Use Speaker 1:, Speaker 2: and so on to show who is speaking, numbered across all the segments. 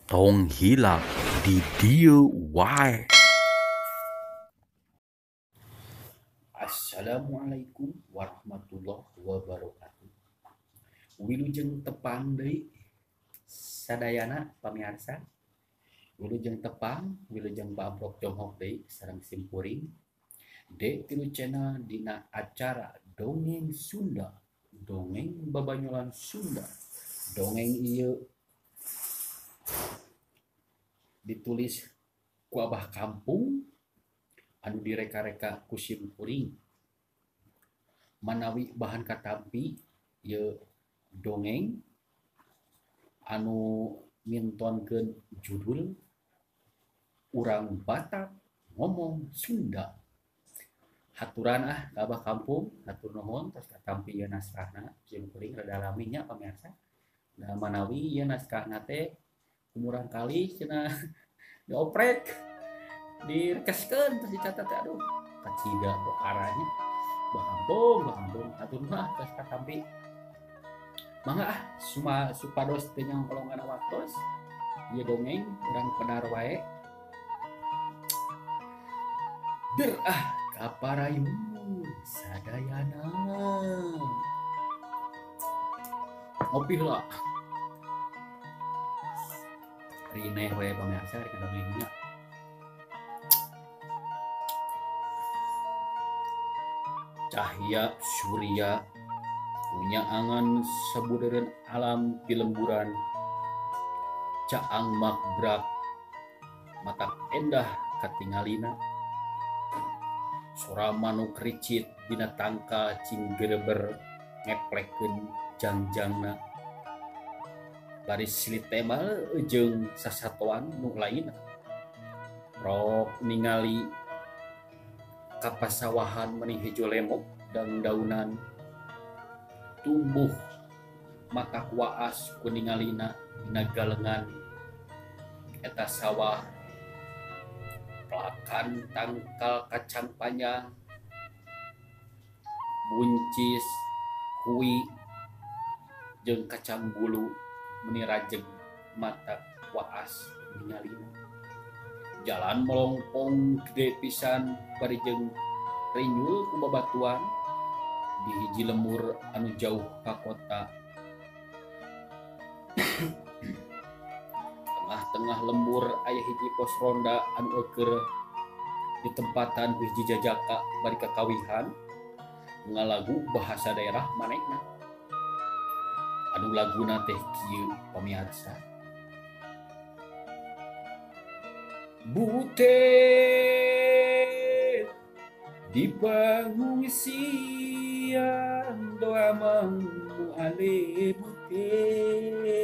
Speaker 1: Tong hilap di dieu wae. Assalamualaikum warahmatullahi wabarakatuh. Wilujeng tepang deui sadayana pamiarsa. Wilujeng tepang, wilujeng babrok jonghok deui sareng simkuring. D3 Channel dina acara Dongeng Sunda, dongeng babanyolan Sunda. Dongeng ieu ditulis ku Abah Kampung anu direka-reka ku simkuring. Manawi bahan katampi ieu dongeng anu mintonkeun judul Urang Batak Ngomong Sunda. Haturan ah ka Abah Kampung, hatur nuhun tos katampi ieu naskahna simkuring rada lami nya pamirsa. Da manawi ieu naskahna teh murang kali cenah dioprek direkeskeun terus dicatat teh aduh kacida pokaranya. Bah Kampung hatur mah tos katampi. Mangga ah supados teu nyangkolongan waktos ieu dongeng urang pedar wae. Der ah kaparayun sadayana. Ngopi heula. Rineh we pamirsa rek dongengnya. Cahya surya nyaangan sabudeureun alam di lemburan. Caang makbrak matak endah katingalina. Sora manuk ricit dina tangkal cinggereber ngeplekeun jangjangna. Baris silit tembal jeung sasatoan nu lainna. Rok ningali kapasawahan meni hejo lemok daun-daunan tumbuh matak waas ku ningalina dina galengan eta sawah. Pelakan tangkal kacang panjang, buncis, hui, jeung kacang bulu meni rajeg matak waas ningalina. Jalan melongpong gede pisan bari jeung rinyul ku babatuan di hiji lembur anu jauh ka kota. Tengah-tengah lembur aya hiji pos ronda anu eueur di tempatan hiji jajaka bari kakawihan ngalagu bahasa daerah manehna. Anu laguna teh kieu pamiarsa. Butet di pangungsian doa mangu ale butet.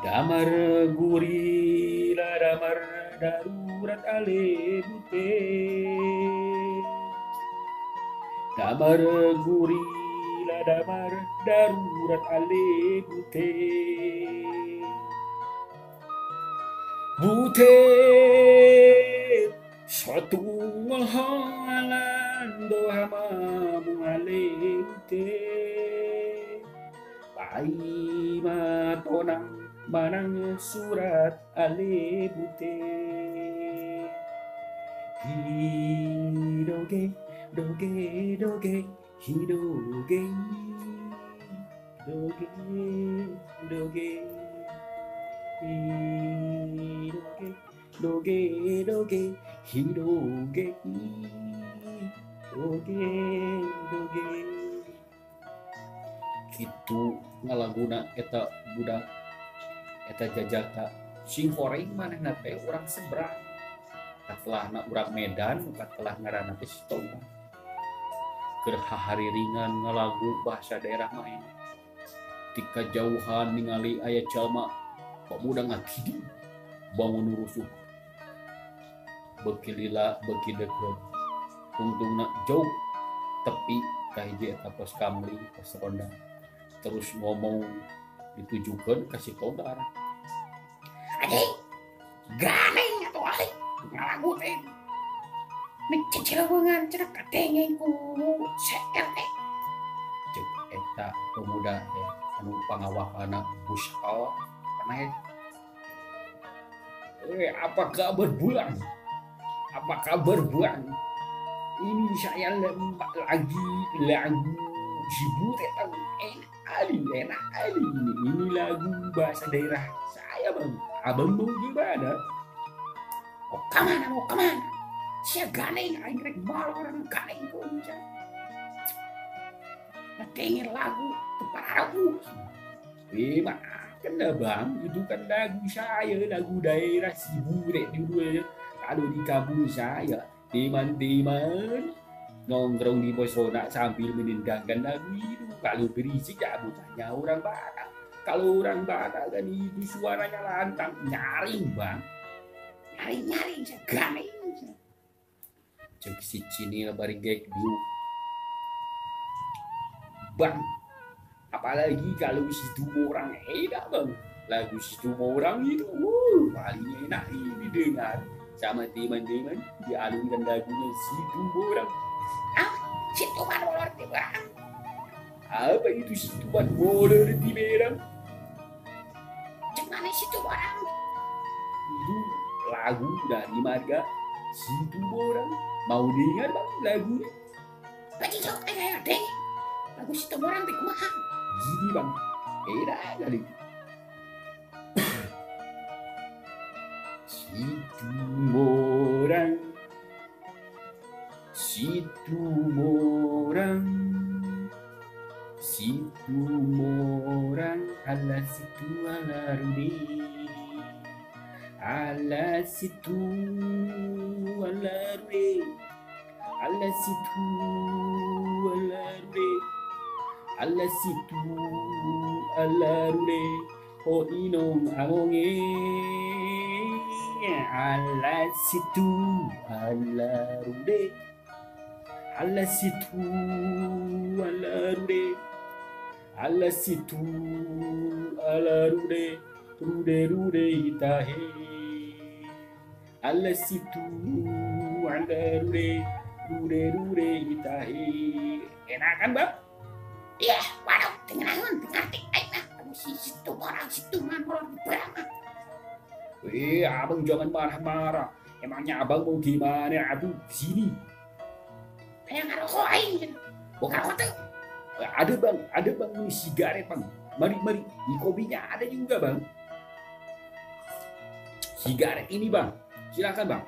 Speaker 1: Damar gurila damar darurat ale butet. Damar gurila damar darurat ale butet. Butet suatu halan doa mamu ale butet. Pai matonang manang surat ale butet. Hidoge doge doge hidoge doge doge hidoge doge doge hidoge doge doge. Kitu ngalaguna eta budak eta jajaka sing horeng manehna teh urang seberang. Katelahna urang Medan, katelah ngaranna teh si Toma. Keur hahariringan ngalagu bahasa daerah manehna. Tika jauhan ningali aya jalma pemuda ngakidi bangun rusuh. Beuki lila beuki deukeut. Tungtungna jauh tepi ka hiji eta pos kamling pos ronda. Terus ngomong ditujukeun ka si Todar.
Speaker 2: Anjing, ganeng atuh aing ngalagu teh. Nek cicileuweungan cenah kadenge ku CRT.
Speaker 1: Ceuk eta pemuda teh. Anu pangawakana Bushal naik. Apa kabar buang? Apa kabar buang? Ini saya lagi lagu Jibure enak ali, enak ali ini. Ini lagu bahasa daerah saya bang. Abang mau gimana?
Speaker 2: Mau kemana? Mau kemana? Sia ganeng, aing rek molor ganeng pun. Ngedengin lagu teparaku.
Speaker 1: Maafkan dah bang, itu kan lagu saya, lagu daerah Sibure dulu. Kalau di kampung saya, teman-teman nongkrong di pos ronda sambil menendangkan lagu itu. Kalau berisik ya bukannya orang Batak. Kalau orang Batak kan itu suaranya lantang, nyaring bang.
Speaker 2: Nyaring-nyaring, seganeng.
Speaker 1: Cek si Cinil bari gek diuk. Bang, apalagi kalau situ orang enak bang. Lagu situ orang itu paling enak didengar sama teman-teman, dialunkan lagunya situ orang.
Speaker 2: Ah, situ molor di bang.
Speaker 1: Apa itu situ molor di berang?
Speaker 2: Cek mana situ orang?
Speaker 1: Itu lagu dari marga situ orang. Mau dengar bang lagunya?
Speaker 2: Lagi jauh ayo deh. Lagu situ orang di kumaha?
Speaker 1: Gini bang, enak kali. Situ orang, situ orang, situ orang, ala situ ala rude, ala situ ala rude, ala situ ala rude, ala situ ala rude, oh inong amonge, ala situ ala rude, ala situ ala rude, ala situ ala rude, rude rude itahe, ala situ ala rude, rude rude itahe. Enak kan bang?
Speaker 2: Iya, waduh, tengenangan, tengerti, aing mah, aduh si situ orang situ mah molor di berang mah.
Speaker 1: Abang jangan marah-marah. Emangnya abang mau gimana? Aduh, sini.
Speaker 2: Kayak ngarokok aing.
Speaker 1: Oh,
Speaker 2: ngarokok tuh.
Speaker 1: Ada bang ini sigaret bang. Mari, mari. Di kopinya ada juga bang. Sigaret ini bang. Silakan bang.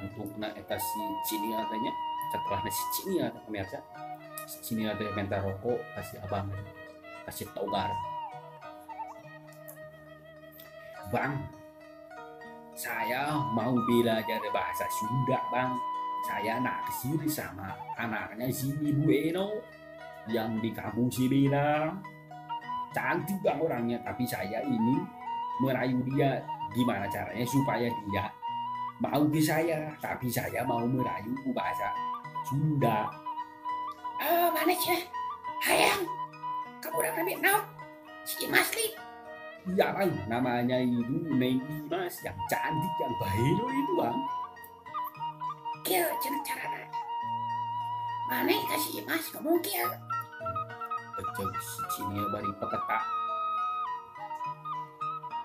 Speaker 1: Antukna eta si Cinil tanya. Setelah si Cinil pemirsa, si Cinil teh minta rokok kasih abang, kasih togar. Bang, saya mau belajar bahasa Sunda bang. Saya naksir sama anaknya si Ibu Eno yang di kampung Cibilang. Cantik bang orangnya, tapi saya ini merayu dia gimana caranya supaya dia mau ke saya. Tapi saya mau merayu bahasa Sunda.
Speaker 2: Mana sih? Hayang, kamu udah lebih naon? Si Imas li.
Speaker 1: Iya bang, namanya itu Neng Imas yang cantik, yang bahelo itu bang.
Speaker 2: Kieu cenah carana. Mana kasih Imas ngomong kieu.
Speaker 1: Pecel si Cinil bari peketak.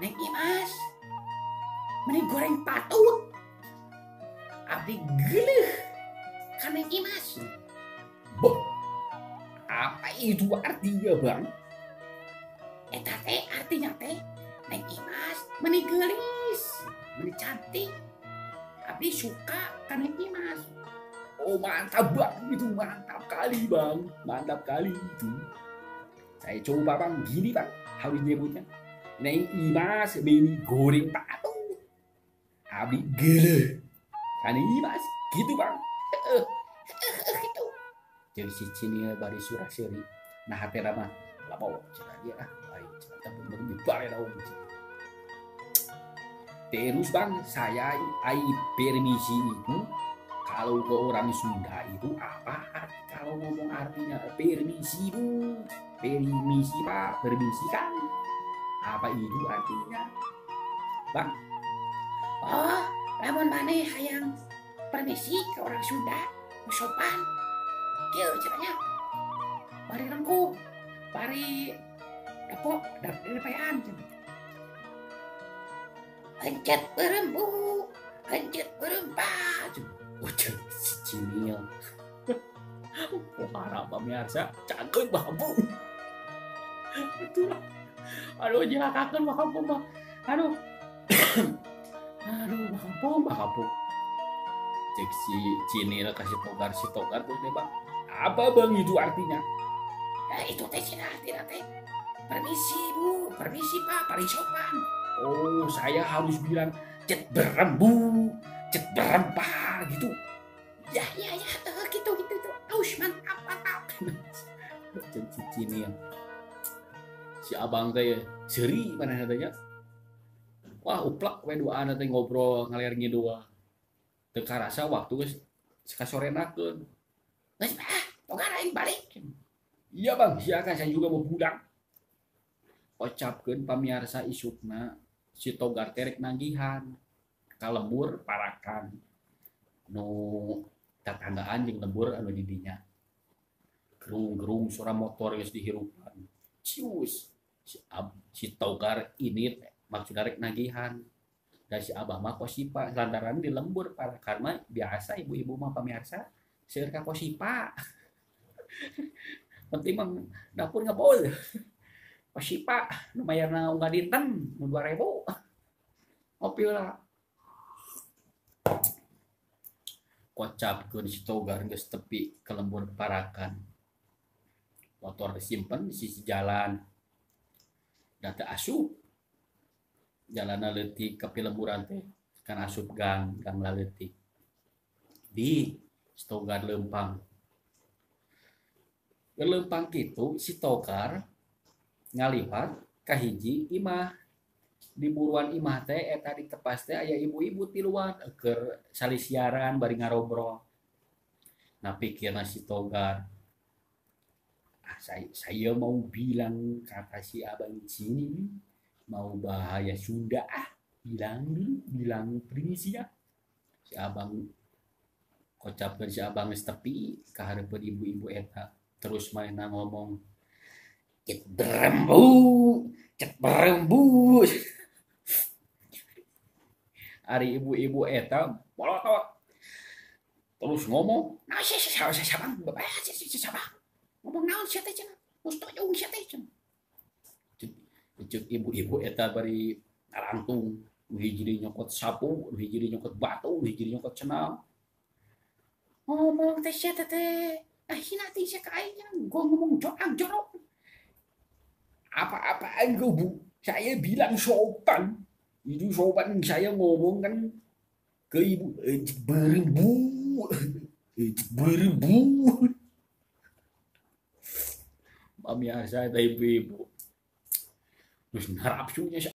Speaker 2: Neng Imas, mending goreng patut. Abdi geuleuh ka Neng Imas.
Speaker 1: Boh, apa itu artinya bang?
Speaker 2: Eta teh artinya teh Neng Imas meni geulis, meni cantik. Abdi suka ka Neng Imas.
Speaker 1: Oh mantap bang, itu mantap kali bang, mantap kali itu. Saya coba bang, gini bang, harus nyebutnya. Neng Imas meni goreng patut. Abdi geuleuh ka Neng Imas, gitu bang.
Speaker 2: Gitu.
Speaker 1: Jadi si Cinil bari surah-seri. Nah hati ramah, lapo cenah dia ah. Terus bang, saya ai permisi itu kalau ke orang Sunda itu apa? Kalau ngomong artinya permisi bu, permisi pak, permisi kan? Apa itu artinya, bang?
Speaker 2: Oh, lamun maneh hayang permisi ke orang Sunda, sopan, kieu caranya. Bari rengkuh, bari dapok, dapean cenah. Hencet beureum bu, hencet beureum pa cenah.
Speaker 1: Oh cek si Cinil. Pohara pamirsa, cangkeun bah kampung. Betul. Aduh jilakakeun bah kampung mah. Aduh. Aduh bah kampung, bah kampung. Cek si Cinil kasih Togar, si Togar terus deh bang. Apa bang itu artinya?
Speaker 2: Nah, itu teh cenah artinya teh. Permisi bu, permisi pak, paling sopan.
Speaker 1: Oh saya harus bilang cet berembu, cet berempah gitu.
Speaker 2: Ya ya ya, gitu gitu itu. Aus mantap mantap.
Speaker 1: Cek si Cinil. Si abang teh seuri mana tanya. Wah uplak we duaan teh ngobrol ngalir ngidul. Teu karasa waktu geus kasorenakeun.
Speaker 2: Geus ah, Togar aing balik.
Speaker 1: Iya bang, silakan saya juga mau pulang. Ocapkeun pamiarsa isukna si Togar teh rek nagihan ka lembur parakan nu tatanggaan jeung lembur anu di dinya. Gerung-gerung suara motor geus dihirupan. Cius si Togar ini maksudna rek nagihan. Da si abah mah kosipa lantaran di lembur parakan mah biasa ibu-ibu mah pamiarsa seueur ka kosipa. Penting mah dapur ngebol. Kosipa nu mayarna unggal dinten nu 2000. Ngopi lah. Kocapkeun si Togar geus tepi ke lembur parakan. Motor disimpen di sisi jalan. Da teu asup. Jalanna leutik ka pilemburan teh kan asup gang, gang laleutik. Di si Togar leumpang. Leumpang kitu si Togar ngaliwat ka hiji imah. Di buruan imah teh eta di tepas teh aya ibu-ibu tiluan keur salisiaran bari ngarobrol. Nah pikirna si Togar, ah, saya mau bilang kata si abang sini mau bahaya Sunda ah, bilang dulu, bilang permisi ya. Si abang kocapkeun si abang geus tepi ka hareupeun ibu-ibu eta terus mainna ngomong cet berembu, cet berembu. Ari ibu-ibu eta molotot terus ngomong,
Speaker 2: nah si sabang, bapak si sabang. Ngomong naon sia teh cenah? Geus tojong sia teh cenah.
Speaker 1: Cek ibu-ibu eta bari ngarangtung, nu hiji deui nyokot sapu, nu hiji deui nyokot batu, nu hiji deui nyokot cenal.
Speaker 2: Ngomong teh sia teh teh, ah hina teh sia ka aing cenah, gua ngomong jorang jorok.
Speaker 1: Apa-apaan kau bu? Saya bilang sopan. Itu sopan saya ngomong kan ke ibu, berembu, berembu. Pamiarsa eta ibu-ibu. Terus narapsunya si